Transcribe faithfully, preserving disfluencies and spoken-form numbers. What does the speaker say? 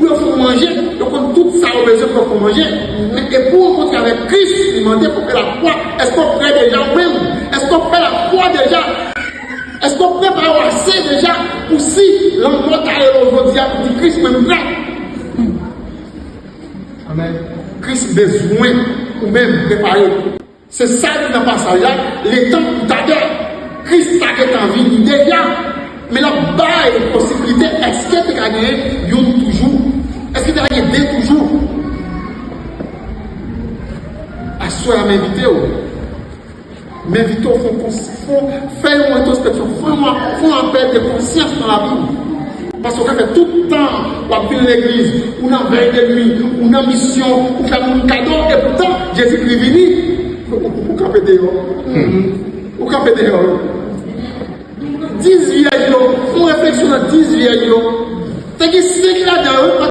Pou yo fè w manje, yo konn tout sa ou bezwen pou yo fè w manje. Men e pou w rankontre avèk Kris, li mande pou w fè lafwa. Èske w prè deja ou menm? Èske w fè lafwa deja? Èske w prepare w ase deja pou si lanmò ta rele w jodi a pou di, Kris, mwen m prè? Amèn. Kris bezwen ou menm prepare. Se sa ki nan pasaj la, letan pou talè. Kris ta gentan vini deja, men l ap bay posiblite, èske te ka genyen youn toujou? Èske te ka genyen de toujou? Aswè a, m envite w. M envite w fè yon kons-, fè, fè yon entwospeksyon, fè yon, fè yon apèl de konsyans nan lavi w. Paske w ka fè tout tan w ap vin legliz, ou nan vèy de nuit, ou nan misyon, ou fè moun kado, e poutan Jezikri vini, ou, ou, ou kanpe deyò. Ou kanpe deyò. Dis vyèj yo, fè yon refleksyon nan dis vyèj yo. Te gen senk ladan yo,